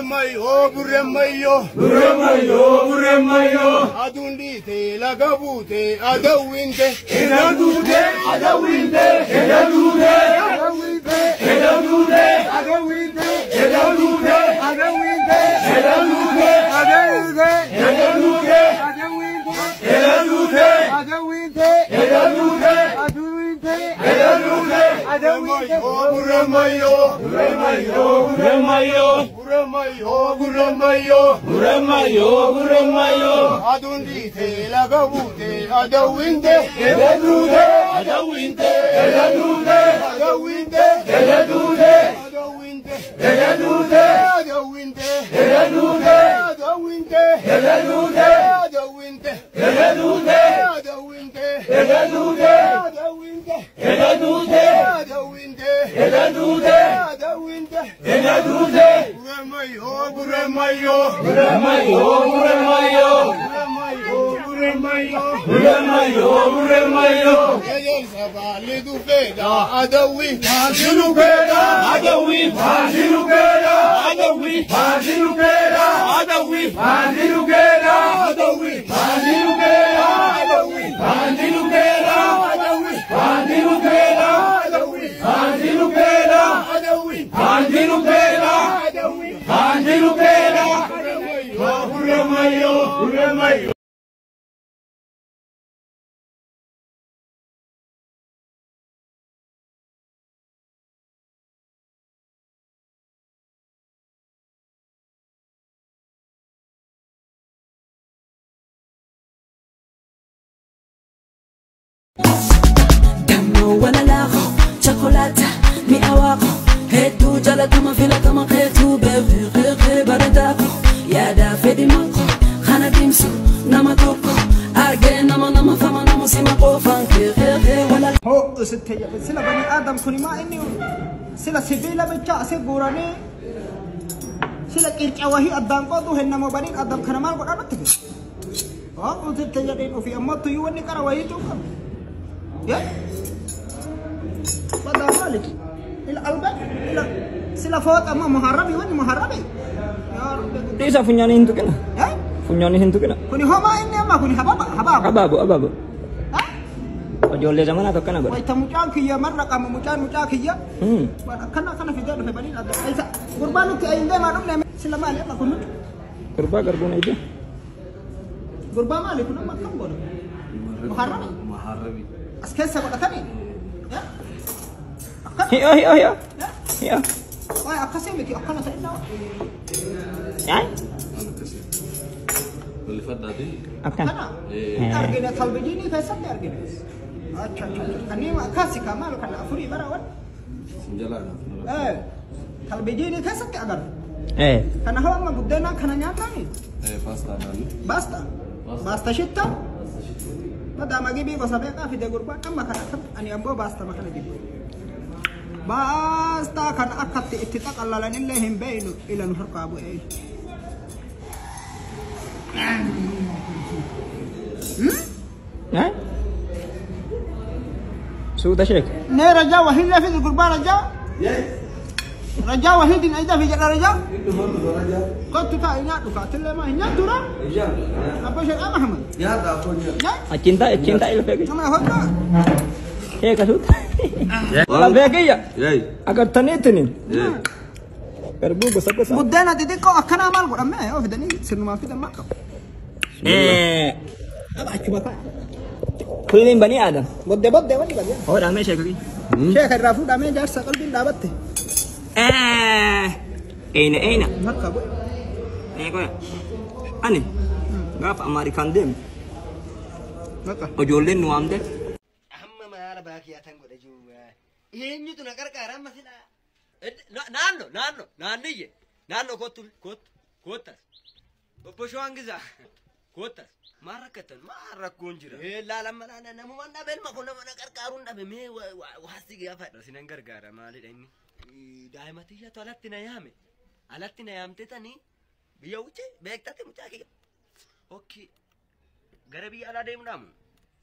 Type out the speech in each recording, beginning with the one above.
Burremmayyoo burremmayyoo Burremmayyoo burremmayyoo aduun dhiitee laga buutee adawwinte Hidha duute adawwinte hidha duute hidha duute hidha duute hidha duute hidha duute hidha duute hidha duute hidha duute. Burremmayyoo Burremmayyoo burremmayyoo burremmayyoo burremmayyoo burremmayyoo burremmayyoo aduun dhiitee laga buutee adawwinte hidha duute adawwinte hidha duute adawwinte hidha duute adawwinte hidha duute adawwinte hidha duute adawwinte hidha duute adawwinte hidha duute adawwinte hidha duute adawwinte hidha duute adawwinte hidha duute adawwinte hidha duute. Burremmayyoo burremmayyoo Burremmayyoo burremmayyoo burremmayyoo burremmayyoo burremmayyoo burremmayyoo ejersa baalli dhufeedha adawwi Faasilukeedha adawwi faasilukeedha adawwi faasilukeedha adawwi faasilukeedha adawwi faasilukeedha adawwi faasilukeedha adawwi faasilukeedha adawwi faasilukeedha adawwi faasilukeedha adawwi faasilukeedha. Burremmayyoo Burremmayyoo. Damma walalaaqo chocolata mi'awaaqo hedduu jalatama filatama keetuu beekeekeekee bareedaaqo yaada fedhi maqo kana deemsu nama tokko argee nama nama fama nama sima qofaan keekeekee walal. Ho sitte sila bani Aadam kuni maa inni sila sibiila bicha asi guuranii sila qirca wahii addaan qooduu hennamo baniin Aadam kana maal godhaa nutti fi ho sitte jedheen ofii ammoo tuyyuu wanni qara wahii cuuqamu ya badaa maali ila alba ila sila fooxa amma muharrabi wanni muharrabi yaa rabbi. Dhiisa funyaanii hin tuqina. Ya Funyaanii hin tuqina. kuni homaa inni amma kuni hababa habaaba. Abaabo abaabo. Ha. Ijoollee zamanaa tokkana godha. Wayta mucaan kiyya marra qama mucaan mucaa kiyya. Waan akkana kana fidee dhufe baniin adda. Isa gurbaan nuti ayin deemaa dhufne sila maali amma kun nuti. Gurbaa garbuun ija. Gurbaa maali kun amma akkam godhu? Muharrami. Muharrami. As keessa godhatanii. Akkana. Hi'oo hi'oo hi'oo. Hi'oo. Waay akkasii miti akkana ta'inna. Yaay. Balifadhaati. Akkana. Kana. Argine talbijiinii keessatti argine. Acha acha acha. Kanneen akkasi kaa maal kana afurii bara wan. Sinjalaadhaaf. Talbijiinii keessatti agarra. Ee. Kana hoo amma buddeenaan kana nyaataani? Paastaadhaan. Basta. Basta shitta. Madaama gibii gosa beekaa fide gurbaan amma kana akkam ani ammoo baasta kana jibbu. Baastaa kana akkatti itti xaqallalanillee hin beeynu ila nu harkaa bu'ee. Yaay. Suuta sheek. Nee rajaa wahillee fide gurbaa rajaa. Rajaa wahidin ayda fi jedha rajaa. Kottu taa'e nyaadhu kaatillee maa hin nyaattu raa? Abba Sheekh Ahmad. Nyaata afoo nyaata. Achiin taa'e achiin taa'e lafee kiyya. Nama hodhaa. Sheeka suuta. Lafee kiyya. Yay. Agartaniitini. Garbuu gosa gosa. Buddeena xixiqqoo akkanaa maal godhamee yoo fidanii sirnumaa fidan maal qabu? Ee. Aba achuma taa'e. Kulliin banii Aadam. Boddee boddee wanni badiyaa. Hodhamee sheeka kiyya. Sheeka irraa fuudhamee jaarsa qalbiin dhaabatte. Ee. Eina eina. Harka bu'e. Ee qoya. Ani gaafa Amaarikaan deemu Maqa. ijoolleen nu waamte. Amma maala baakiyyaatan godha jiru. Eenyutu na qarqaara amma silaa? Naannoo naannoo naanniyye naannoo kottu kottu kottas. Obbo Shawaan Gizaa kottas. Maal rakkatan maal rakkoon jira? Laala laala namumaan dhabe ilma kun nama na qarqaaruun dhabe mee waasi gaafadha. Sinan gargaara maalidha inni? Daa'ima tiyyatu alatti na yaame. Alatti na yaamte tanii biyya wuce beektate mucaa kiyya. Okki gara biyya alaa deemuudhaamu?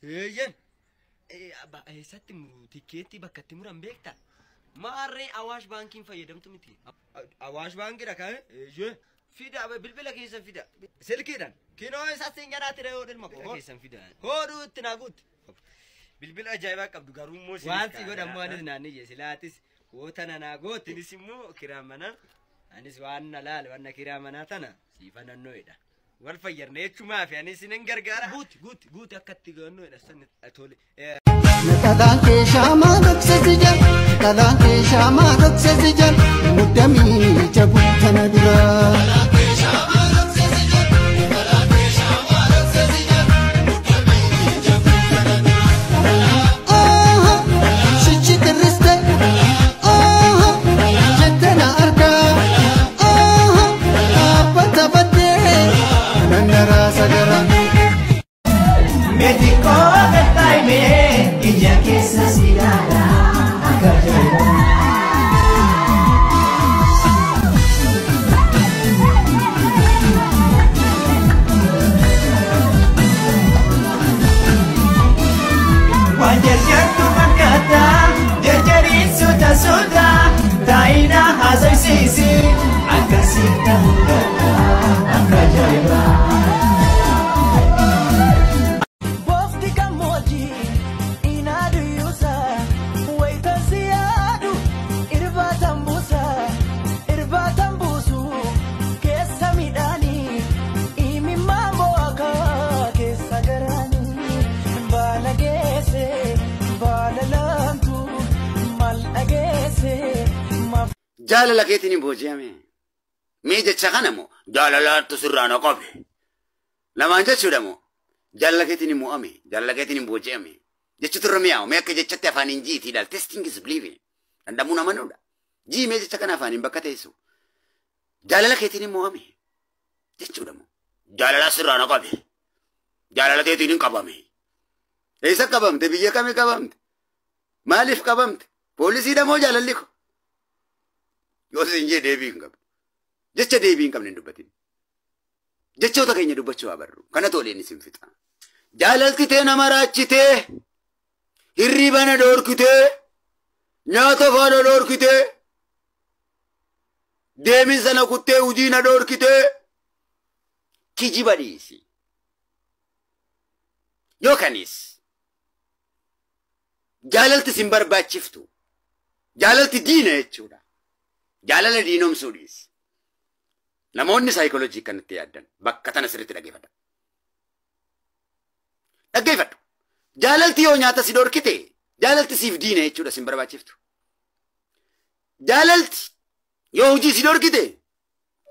Eeyyen. Eessatti muru tikkeetti bakka itti muran beekta? Maarree Awaash baankiin fayyadamtu miti. Awaash baankiidha kan eeyyee. Fida bilbila keessan fida. Silkiidhaan. Kinoo isa siin jedhaati yoo dhilma koo. Keessan fida. Hooduu itti naa guutti. Bilbila ajaa'ibaa qabdu garuu immoo si. Waan si godhamu anis naanniyye silaatis goota nanaa gootti. Innis immoo kiraa manaa. Anis waan na laale waan na kiraa manaa tana siifa nannoodha. Wal fayyadne jechumaa fi anis nan gargaara. Guuti guuti guuti akka itti gannoodha sanni tole. Kalaan kee shaamaa dhoksesi jal, kalaan kee shaamaa dhoksesi jal, muddamii jabuu kana dura. Kalaan kee shaamaa dhoksesi jal, kalaan kee shaamaa dhoksesi jal, muddamii jabuu kana dura. Oh, shichi tiriste, oh, jette na argaa, oh, dhaabbata baddee, nannaraa sagara. Meetikoo gattaa'imee ija keessa si ilaala akka ajaa'ibaa. Waan jarjartu fakkaata jarjariin suuta suuta taa'ina haasofsiisi akkasiin ta'uu danda'a akka ajaa'ibaa. Bofti gammoojjii inaadu yuusa wayitan si yaadu irbaatan buusa irbaatan buusu keessa midhaanii imimmaan bo'aka keessa garaanii baala geesse baala laamtu maal dhageesse maaf. Jaalala keetiin hin booji'ame. Mee jecha kana moo jaalalaattu sirraa na qabe. Lamaan jechuudha moo jaalala keetiin hin mo'ame, jaalala keetiin hin booji'ame. Jechuutu irra mi'aawu mee akka jechatti afaan hin jiitii ilaal. Testing is believing. Dhandhamuun amanuudha. Jii mee jecha kana afaan hin bakka teessu. Jaalala keetiin hin mo'ame. Jechuudha moo jaalala sirraa na qabe. Jaalala keetiin hin qabame. Eessa qabamte? Biyya kamii qabamte? Maaliif qabamte? Poolisiidha moo jaalalli ko? Yoo isin jee deebii hin qabdu. Jecha deebii hin qabne hin dubbatin. Jechoota keenya dubbachuu haa barru. Kana toleen isin fixa. Jaalalti tee nama raachitee, hirriba na dhoorkitee, nyaata faana dhoorkitee, deeminsa na kuttee, hojii na dhoorkitee, kijiba dhiisi. Yookanis jaalalti isin barbaachiftu. Jaalalti diina jechuudha. Jaalala diinomsuu dhiisi. Namoonni saayikooloojii kanatti yaaddan bakka tana sirriitti dhaggeeffadha. Dhaggeeffadhu. Jaalalti yoo nyaata si dhorkite jaalalti siif diina jechuudha sin barbaachiftu. Jaalalti yoo hojii si dhorkite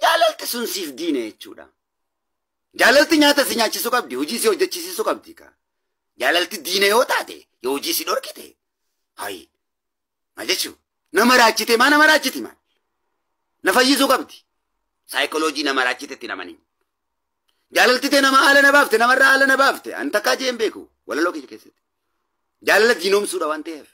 jaalalti sun siif diina jechuudha. Jaalalti nyaata si nyaachisuu qabdi, hojii si hojjechiisuu qabdi. Jaalalti diina yoo taate yoo hojii si dhorkite hayi maal jechuu nama raachite maa nama raachiti maal na fayyisuu qabdi. Saayikooloojii nama raachitetti namanii. Jaalalti tee nama haala na baafte namarraa haala na baafte an takkaa jeen beeku walaloo kiyya keessatti. Jaalala diinomsuudha waan ta'eef.